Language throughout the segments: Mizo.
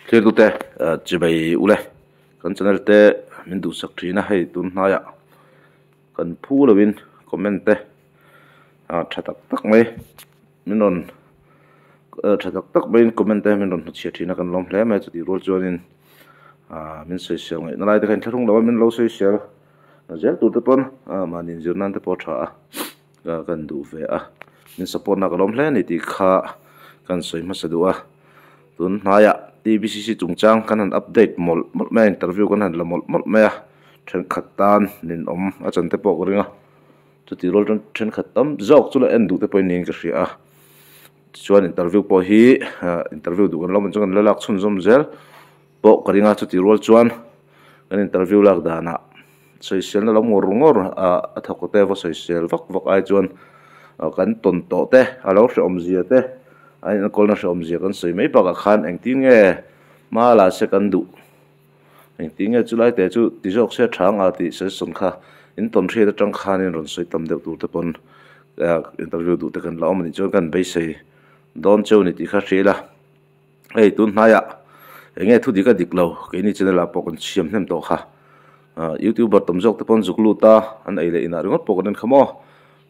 Thiltute chibei ule kan channel te min duhsak thin a hei tun hnaiah kan phu lovin comment te tha tak tak mai min rawn tha tak tak maiin comment te min rawn hmuchhiah thin a kan lawm hle mai chutih rual chuanin min sawisel ngaihna lai te kha inthlahrung lo a min lo sawisel zel tur te pawn mahni inzir nan te pawh a tha a kan duh ve a min support na ka lawm hle a ni tih kha kan sawi hmasa duh a. Tun hnaiah TBCC chungchang kan han update mawlh mawlh mai a, interview kan han la mawlh mawlh mai a, thenkhat tan ninawm a chan te pawh ka ring a, chutih rual chuan thenkhat tam zawk chu la en duh te pawhin niin ka hria a, tichuan interview pawh hi interview duh kan lo awm chuan kan la lak chhunzawm zel pawh ka ring a, chutih rual chuan kan interview lak danah sawiselna lo ngawr ngawr a thawk te va sawisel vak vak ai chuan kan tawn tawh te a lo hrehawm zia te a inkawlna hrehawm zia kan sawi mai bakah khan engtin nge hma la se kan duh engtin nge chulai te chu ti zawk se tha anga tih suggestion kha in tawn hriat atang khanin rawn sawi tam deuh tur te pawn interview duh te kan la awm a nih chuan kan beisei dawn cheu a ni tih kha hria ila. Hei tun hnaiah eng nge thu dik a dik lo keini channel ah pawh kan chhiam hnem tawh kha ah youtuber tam zawk te pawh an zuk lut a an ei leh inah ringawt pawh kan en kha maw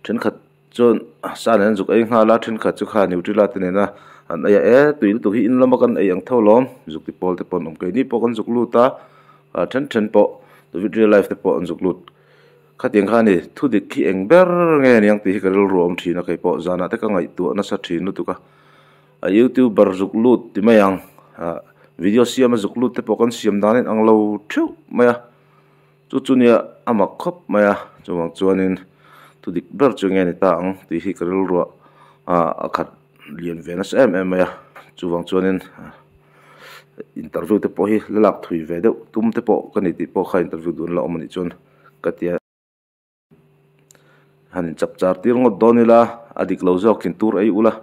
thenkhat chuan sa nen an zuk ei nghal a thenkhat chu kha nutella te nena an ei a e tui lutuk hi in lama kan ei ang tho lawm zuk ti pawl te pawh an awm keini pawh kan zuk lut a ah then then pawh david real life te pawh an zuk lut khatiang kha a ni thu dik khi eng ber nge aniang tih hi ka rilru a awm thin a keipawh zanah te ka ngaihtuah nasa thin lutuk a. A youtuber zuk lut ti mai ang ah video siam a zuk lut te pawh kan siam dan in ang lo theuh mai a chu chu nia a mak khawp mai a chuvang chuanin thu dik ber chu nge ni ta ang tih hi ka rilruah ah a khat lian ve nasa em em mai a chuvang chuanin interview te pawh hi la lak thui ve deuh tum te pawh ka ni tih pawh kha interview dun la awm a nih chuan ka ti a. Han inchap char tir ngawt dawn ila a dik lo zawk in tur ei ula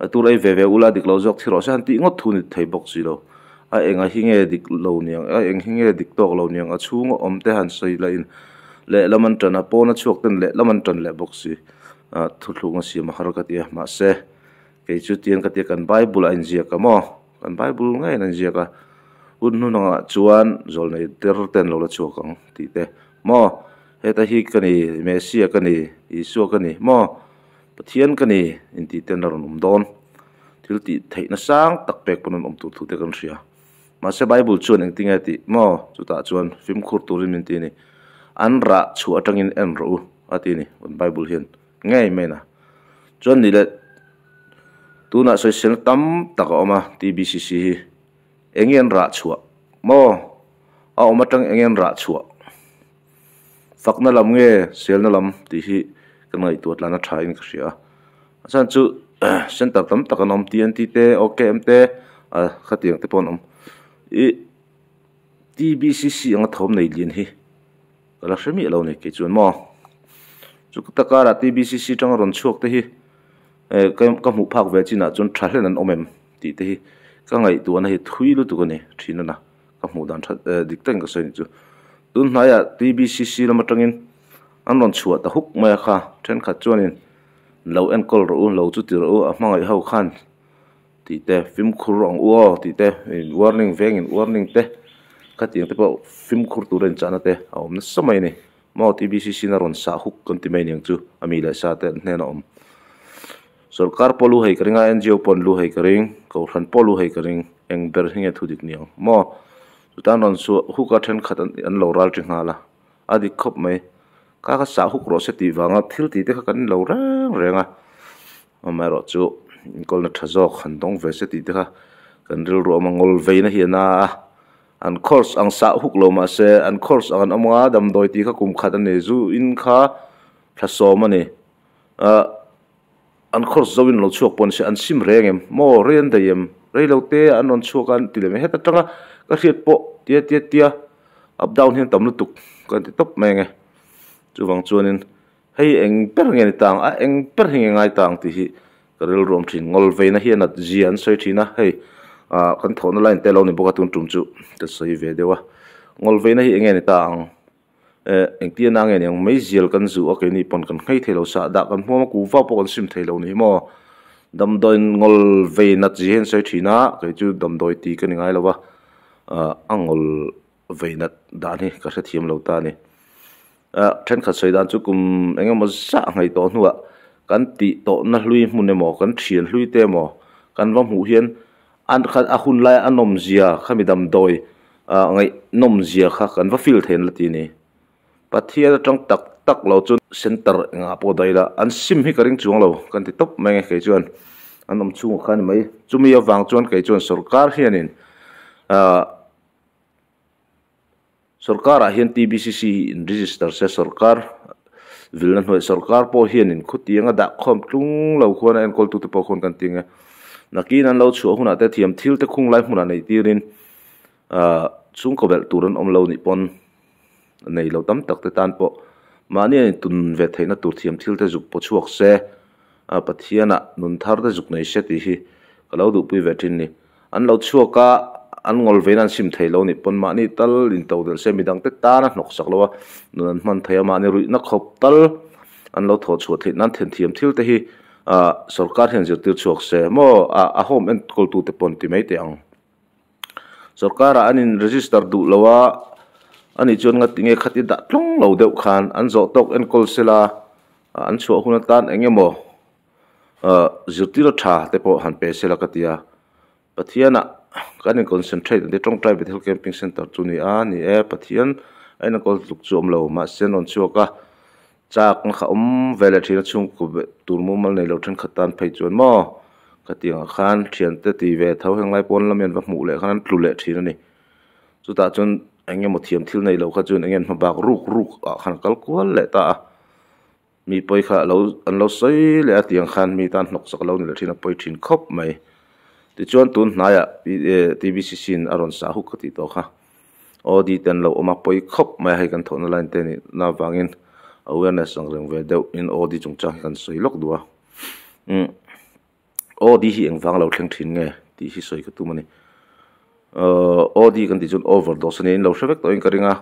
a tur ei ve ve ula a dik lo zawk thi rawh se han tih ngawt thu ni thei bawk si lo a enga hi nge dik lo niang a eng hi nge dik tawk lo niang a chhunga awm te han sawi lah in lehlam an tan a pawna chhuak ten lehlam an tan leh bawk si ah thuthluk a siam a har ka ti a mahse kei chu tiang ka tia kan bible a inziak a maw kan bible ngeiin a inziak a hun hnunah chuan zawlnei der te an lo la chhuak ang tih te. Maw? Heta hi ka ni, Messia ka ni, Isua ka ni, maw? Pathian ka ni, intih ten a rawn awm dawn. Thil tih theihna sang tak pek pawn an awm tur thu te kan hria. Mahse Bible chuan engtinge tih maw? Chutah chuan fimkhur turin min ti a ni. An rah chhuah atangin en rawh u, a ti a ni, Bible hian ngei main a. Chuan ni leh tunah sawiselna tam tak a awm a, TBCC hi. Enge an rah chhuah maw? A awm atang enge an rah chhuah? Fakna lam nge selna lam tih hi ka ngaihtuah tlan a tha in ka hria a. A chhan chu center tam tak an awm TNT te OKM te ah khatiang te pawh an awm. Ih TBCC anga thawm nei lian hi ka la hre miah lo a ni kei chuan maw? Chu ka karah TBCC atanga rawn chhuak te hi eh ka hmuh phak ve chinah chuan tha hlen an awm em? Tih te hi ka ngaihtuahna hi thui lutuk a ni thin a na ka hmuh dan that eh dik takin ka sawi ni chu tun hnaiah T_B_C_C lam atangin an rawn chhuah ta huk mai a kha thenkhat chuanin lo enkawl rawh u lo chu ti rawh u a hmangaih ho khan tih te fimkhur ang u aw tih te warning vengin warning te khatiang te pawh fimkhur tura inchahna te a awm nasa mai a ni maw T_B_C_C na rawn sah huk kan ti mai aniang chu a mi leh sa te an hnena awm. Sorkar pawh lu hei ka ring a, NGO pawh an lu hei ka ring, Kohhran pawh lu hei ka ring, eng ber hi nge thu dik ni ang maw? Chutan rawn suah huk a thenkhat an lo ral ṭi nghal a, a dik khawp mai. Kha kha sah huk rawh se tih vanga thil tih te kha kan lo reng reng a, amaherawh chu inkawlna ṭha zawk han dawng ve se tih te kha kan rilru awm a, ngawl veina hi a na a, an course ang sah huk lo mah se an course ang an awm a, damdawi tih kha kum khat a ni, zu in kha thla sawm a ni. Ah an course zo in lo chhuak pawh an hria an sim reng em maw rei an daih em rei lo te an rawn chhuak a an ti leh mai heta tanga ka hriat pawh tia tia tia up down hian tam lutuk ka ti tawp mai ange chuvang chuanin hei eng ber nge ni ta ang a eng ber hi nge ngai ta ang tih hi ka rilru awm thin ngawl veina hi a nat zia an sawi thin a hei ah kan thawhna line te lo ni bawk a tun tum chu ka sawi ve deuh a ngawl veina hi eng nge ni ta ang. Eh engtia na nge niang mai zial kan zu a keini pawn kan nghei thei lo sah dah kan hmuam a kuva pawh kan sim thei lo ni maw. Damdawi ngawl vei nat zia hi an sawi thin a kei chu damdawi ti ka ni ngai lo va ah a ngawl vei nat dan hi ka hrethiam lo ta a ni ah thenkhat sawi dan chu kum eng emaw zah ngaih tawh hnuah kan tih tawhna hlui hmun emaw kan thian hlui te emaw kan va hmuh hian an kha a hun laia a nawm zia khami damdawi ah ngaih nawm zia kha kan va feel thei an la ti a ni. Pathian atang tak tak lo chu center engah pawh daih ila an sim hi ka ring chuang lo kan ti tawp mai nge kei chuan an awm chhungah khan ni mai chumi avang chuan kei chuan sorkar hianin ahh sorkarah hian T_B_C_C in register se sorkar vilna hnuai sorkar pawh hianin khutiang a dah khawm tlung lo khuan a enkawl tute pawh khuan kan ti nge nakin an lo chhuah hunah te thiam thil te khung lai hmunah neih tirin ahh chhungkaw belh tur an awm lo nih pawn. Nei lo tam tak te tan pawh mahni a intun ve theihna tur thiam thil te zuk paw chhuak se, a Pathianah nun thar te zuk nei se tih hi ka lo duhpui ve thin ni. An lo chhuak a, an ngawl vein an sim thei lo nih pawn mahni tal into delh se midang te tan a hnawk sak lo a, nun an hman thei a, mahni ruihna khawp tal an lo thawh chhuah theih nan then thiam thil te hi ah sorkar hian zirtir chhuak se maw a home enkawltu te pawn ti mai teh ang. Sorkarah an in register duh lo a, ani chuan nga tinge khati dah tlawng lo deuh khan an zawh tawk enkawl sela an chhuah hun atan eng emaw ah zirtir a tha te pawh han pe sela ka ti a, Pathianah kan in concentrate an ti tawngtai Bethel Camping Centre chu ni a ni e, Pathian a inenkawl tluk chu a awm lo mahse an rawn chhuak a, Chak na kha awm ve leh thin a chhungkaw tur mumal nei lo thenkhat tan phei chuan maw khatiangah khan thiante ti ve tho heng lai pawn lam hian va hmuh leh khan an tlu leh thin a ni. Chutah chuan eng emaw thiam thil nei lo kha chuan eng nge an hma bak ruk ruk ah khan a kal kual leh ta a, mi pawi kha alo an lo sawi leh a tiang khan mi tan hnawk sak alo ni leh thin a pawi thin khawp mai. Tichuan tun hnaiah T_B_C_C in a rawn sah huk ka tih tawh kha. Aw di te an lo awm a pawi khawp mai a hei kan thawhna line te nih na avangin awareness ang reng ve deuh in aw di chungchang hi kan sawi lawk duh a umm aw di hi engvang lo thleng thin nge tih hi sawi ka tum a ni ahh aw di kan tih chuan overdose a nia in lo hre vek tawhin ka ring a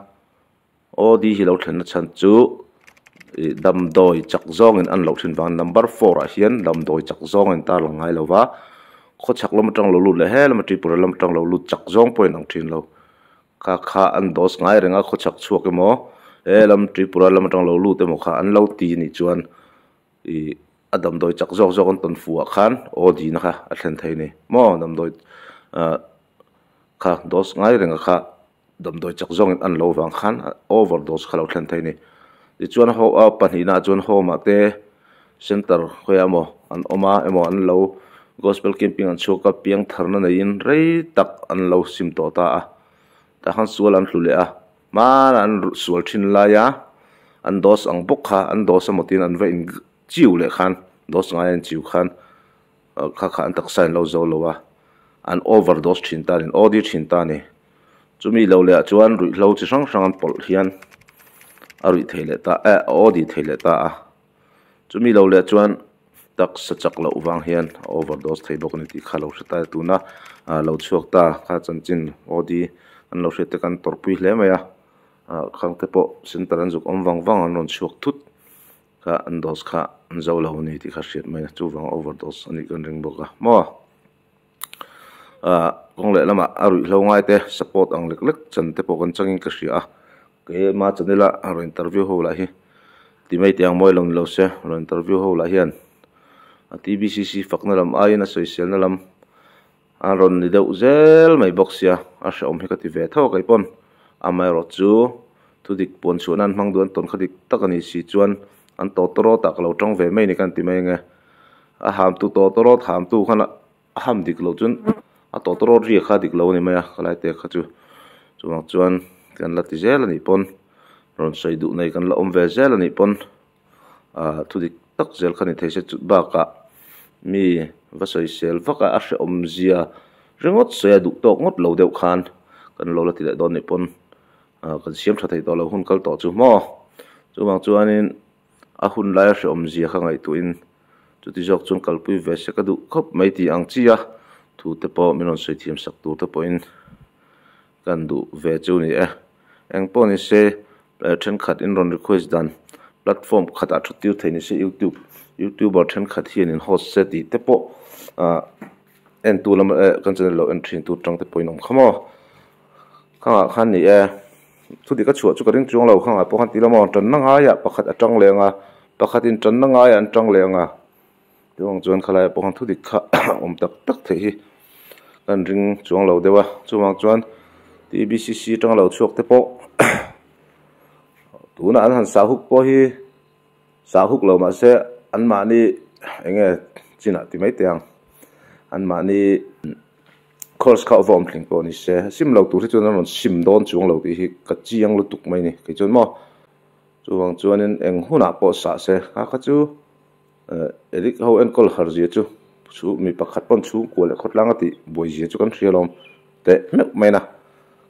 aw di hi lo thlenna chhan chu ih damdawi chak zawngin an loh thin vang number four ah hian damdawi chak zawngin tarlang ngai lo va. Khawchhak lam atang lo lut leh he lama Tripura lam atang lo lut chak zawng pawhin ang thin lo. Kha kha an dose ngai reng a khawchhak chhuak emaw he lam Tripura lam atang lo lut emaw kha an lo ti nih chuan ih a damdawi chak zawk zawk an tawn fuh ah khan aw dina kha a thlen thei a ni maw damdawi ah kha dose ngai reng a kha damdawi chak zawngin an lo vang khan overdose kha lo thlen thei a ni. Tichuan ho a pahnihna ah chuan home ah te center khawiah emaw an awm a emaw an lo gospel camping an chhuak a piang tharna neiin rei tak an lo sim tawh ta a tah khan sual an hlu leh a hmanah an sual thin lai a an dose ang bawk kha an dose emaw tiin an va in chiu leh khan dose ngai an chiu khan kha kha an taksa in lo zo lo a an overdose thin ta a ni an O_D thin ta a ni. Chumi lo leh ah chuan ruihhlo chi hrang hrang an pawlh hian a ruih thei leh ta eh a aw dih thei leh ta a chumi lo leh chuan taksa chak loh vang hian a overdose thei bawk a ni tih kha lo hre ta tuna ah lo chhuak ta kha chanchin aw di an lo hriat te khan tawrhpui hle mai a ah khang te pawh center an zuk awm vang vang an rawn chhuak thut kha an dose kha an zo lo a ni tih kha hriat mai a chuvang overdose a nih kan ring bawk a maw. Ahh kawng leh lamah a ruihhlo ngai te support ang lek lek chan te pawh kan changin ka hria a keimah channel a rawn interview ho lah hi ti mai teh ang mawi lo ni lo se rawn interview ho lah hian a T_B_C_C fakna lam aiin a sawiselna lam a rawn ni deuh zel mai bawk sia a hrehawm hi ka ti ve tho a keipawn amaherawh chu thudik puan chhuah nan hmang duh an tawn kha dik tak a ni si chuan an tawtawrawt ah ka lo tang ve mai ni ka ni ti mai ange. A hamtu tawtawrawt hamtu khan a ham dik loh chuan a tawtawrawt ri kha a dik lo a ni mai a khalai te kha chu chuvang chuan kan la ti zel a nih pawn rawn sawi duh nei kan la awm ve zel a nih pawn ah thu dik tak zel kha ni thei se chu bakah mi va sawi sel vak a a hrehawm zia ringawt sawi a duh tawk ngawt lo deuh khan kan lo la ti leh dawn a nih pawn ah kan siam tha thei tawh lo hun kal tawh chu maw chuvang chuanin. A hun laia hrehawm zia kha ngaihtuahin chuti zawk chuan kalpui ve se ka duh khawp mai tih ang chi a, thu te pawh min rawn sawi thiam sak tur te pawhin kan duh ve chu ni e. Eng pawh ni se thenkhat in rawn request dan platform khatah thu tir thei ni se youtube youtuber thenkhat hian in host se tih te pawh. Ah entu lam eh kan channel lo en thin tu tang te pawhin awm kha maw khangah khan ni e thu dik a chhuah chu ka ring chuang lo khangah pawh khan ti lama tanna ngaiah pakhat a tang leh ang a pakhat in tanna ngaiah an tang leh ang a chuang chuan khalaiah pawh khan thu dik kha awm tak tak theih hi kan ring chuang lo deuh a chuvang chuan T_B_C_C atanga lo chhuak te pawh tunah an han sahuk pawh hi. Sah huk lo mahse anmahni eng nge chinah ti mai teh ang anmahni course kha va awm tling pawh ni se sim lo tur hi chuan an rawn sim dawn chuang lo tih hi ka chiang lutuk mai ni kei chuan maw chuvang chuanin eng hunah pawh sah se kha kha chu eh eric ho enkawl har zia chu chu mi pakhat pawn chhungkua leh khawtlang a tih buai zia chu kan hria lawm teh meuh mai na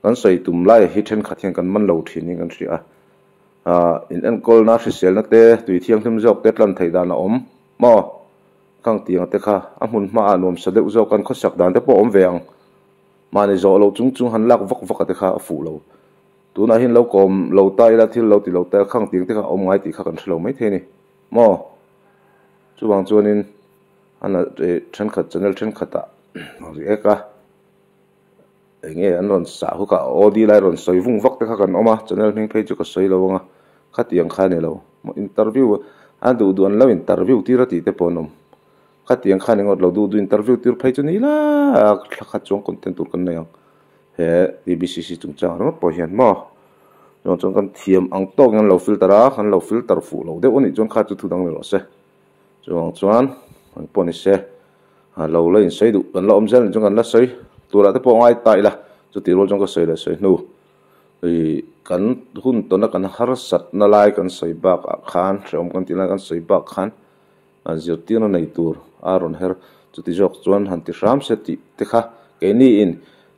kan sawi tum lai hi thenkhat hian kan man lo thin in kan hria a. Ahh in enkawlna hriselna te tui thianghlim zawk te tlan theih dan a awm maw? Khang tiang te kha a hmun hmaah nuamsa deuh zawk an khawsak dan te pawh a awm ve ang. Mahni zawh loh chung chung han lak vak vak a te kha a fuh lo. Tunah hian lo kawm lo ta ila thil lo ti lo ta ila khang tiang te kha a awm ngai tih kha kan hre lo mai thei a ni maw? Chuvang chuanin a na thenkhat channel thenkhatah a react a. Eng nge an rawn sah huk a, OD lai rawn sawi vung vak te kha kan awm a, channel hming phei chu ka sawi lo ang a, khatiang kha a ni lo. Interview a duh duh an lo interview tir a tih te pawh an awm. Khatiang kha a ni ngawt lo, duh duh interview tir phei chu ni la, thla khat chuang content tur kan nei ang. He TBCC chungchang ringawt pawh hian maw chuan chuan kan thiam ang tawkin an lo filter a, kan lo filter fuh lo deuh a nih chuan kha chu thu dang ni rawh se. Chuvang chuan an pawh ni se. A lo la insawi duh kan la awm zel nih chuan kan la sawi turah te pawh a ngai ta ila chutih rual chuan ka sawi leh sawi hnu ih kan hun tawna kan harsatna lai kan sawi bakah khan hrehawm kan tih lai kan sawi bak khan a zirtirna nei tur a rawn her chuti zawk chuan han ti hram se tih te kha keini in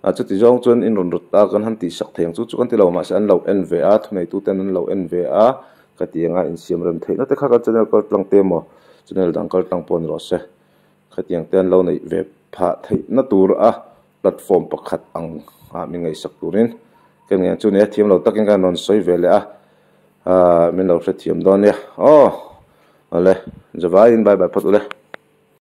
a chuti zawng chuan in rawn rawt ta kan han tihsak thei ang chu chu kan ti lo mahse an lo en ve a thuneitu ten an lo en ve a ka ti anga insiam rem theihna te kha kan channel kal tlang te emaw channel dang kal tlang pawh ni rawh se. Khatiang te an lo neih ve phah theihna tur a platform pakhat ang ah min ngaihsak turin ka ngen chu nia thiam lo takin ka rawn sawi ve leh a ah min lo hrethiam dawn nia aw awle zavaiin bye bye phawt ule.